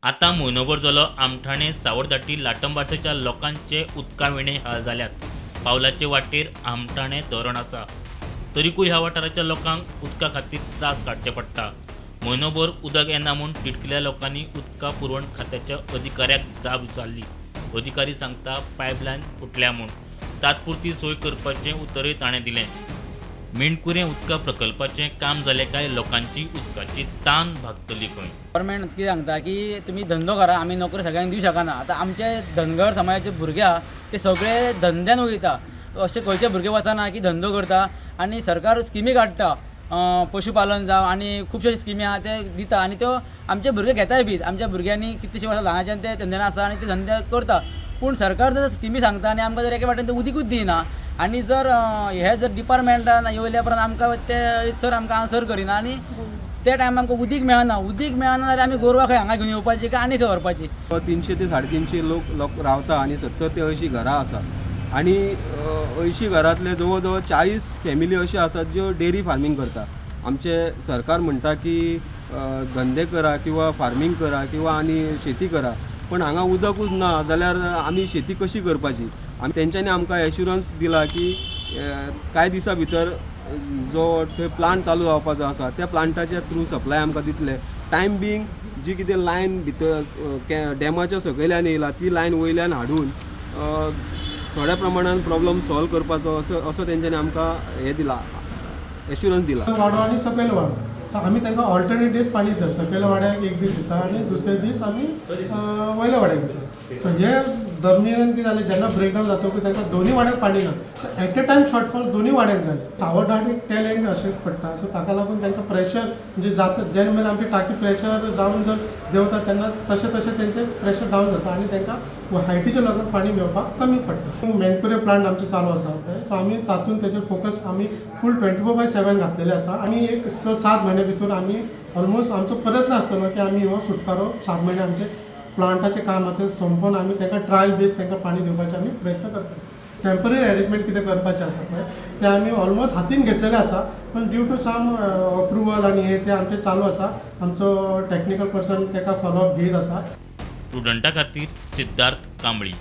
आतां म्हयनोभर जालो आमठाणे, सावरदाटी, लाटंबार्सेच्या लोकांचे उदका विणे हाल जाल्यात. पावलाचे वाटेर आमठाणे धरण आसा, तरीकूय ह्या वाठाराच्या लोकांक उदका खातीर त्रास काडचे पडटा. म्हयनोभर उदक येना म्हूण तिडकिल्ल्या लोकांनी उदका पुरवण खात्याच्या अधिकाऱ्याक जाब विचारली. अधिकारी सांगता, पायपलायन फुटल्या म्हूण. तात्पुरती सोय करपाचें उतरय ताणें दिलें. मेणकुरें उदका प्रकल्पाचें काम जालें काय लोकांची उदकाची तान भागतली खंय. गव्हर्मेंट कितें सांगता की तुमी धंदो करा, आमी नोकरी सगळ्यांक दिवं शकना. आतां आमचे धनगर समाजाचे भुरगे आहा ते सगळे धंद्यान वयता. अशे खंयचे भुरगे वचना की धंदो करता. आनी सरकार स्किमी काडटा, पशुपालन जावं आनी खुबश्यो स्किमी आहा, ते दिता आनी त्यो आमचे भुरगे घेताय बी. आमच्या भुरग्यांनी कितलींशीं वर्सां ल्हानाच्यान ते धंद्यान आसा आनी ते धंदे करता. पूण सरकार जर स्किमी सांगता आनी आमकां जर एके वाटेन ते उदीकूच दिना आनी जर हे जर डिपार्टमेंटान येयल्या उपरांत आमकां ते सर आमकां आन्सर करिना आनी त्या टायमार आमकां उदीक मेळना. उदीक मेळना जाल्यार आमी गोरवां खंय हांगा घेवन येवपाची काय आनी खंय व्हरपाची? 300 ते 350 लोक लोक रावता आनी 70 ते 80 घरां आसा आनी 80 घरांतले जवळ जवळ 40 फॅमिली अश्यो आसात ज्यो डेरी फार्मींग करता. आमचे सरकार म्हणटा की धंदे करा किंवा फार्मींग करा किंवा आनी शेती करा, पण हांगा उदकूच ना जाल्यार आमी शेती कशी करपाची? आनी तेंच्यांनी आमकां एश्युरन्स दिला की कांय दिसां भितर जो थंय प्लांट चालू जावपाचो आसा, त्या प्लांटाच्या थ्रू सप्लाय आमकां दितले. टायम बींग जी कितें लायन भितर डॅमाच्या सकयल्यान येयला, ती लायन वयल्यान हाडून थोड्या प्रमाणान प्रॉब्लम सॉल्व करपाचो असो तेंच्यांनी आमकां हें दिला, एश्युरन्स दिला. वाडो आनी सकयल वाडो, सो आमी तांकां ऑल्टरनेट डेज पाणी दितात. सकयल्या वाड्याक एक दीस दिता आनी दुसरे दीस आमी वयल्या वाड्याक दिता. सो हे दरमियान कितें जालें, जेन्ना ब्रेकडावन जातकूच तांकां दोनूय वाड्याक पाणी ना. So at a time shortfall दोनूय वाड्याक जालें. सावरदाट एक टेल एंड अशें पडटा, सो ताका लागून तांकां प्रेशर म्हणजे जाता. जेन्ना मेरेन आमची टाकी प्रेशर जावन जर देंवता, तेन्ना तशें तशें तेंचें प्रेशर डावन जाता आनी तांकां हायटीच्या लोकांक पाणी मेळपाक कमी पडटा. मेणकुरे प्लांट आमचें चालू आसा पळय, सो आमी तातूंत तेजेर फोकस आमी फूल 24/7 घातलेले आसा आनी एक 6-7 म्हयन्या भितर आमी ऑलमोस्ट आमचो प्रयत्न आसतलो की आमी हो सुटकारो 7 म्हयने आमचे प्लांटाचें काम आसा तें सोंपोवन आमी तांकां ट्रायल बेस तांकां पाणी दिवपाचे आमी प्रयत्न करतले. टेंपररी अरेंजमेंट कितें करपाचें आसा पळय, तें आमी ऑलमोस्ट हातीन घेतलेलें आसा, पण ड्यू टू सम अप्रुवल आनी हें तें आमचें चालू आसा. आमचो टॅक्निकल पर्सन ताका फॉलोअप घेयत आसा. प्रुडंटा खातीर सिद्धार्थ कांबळी.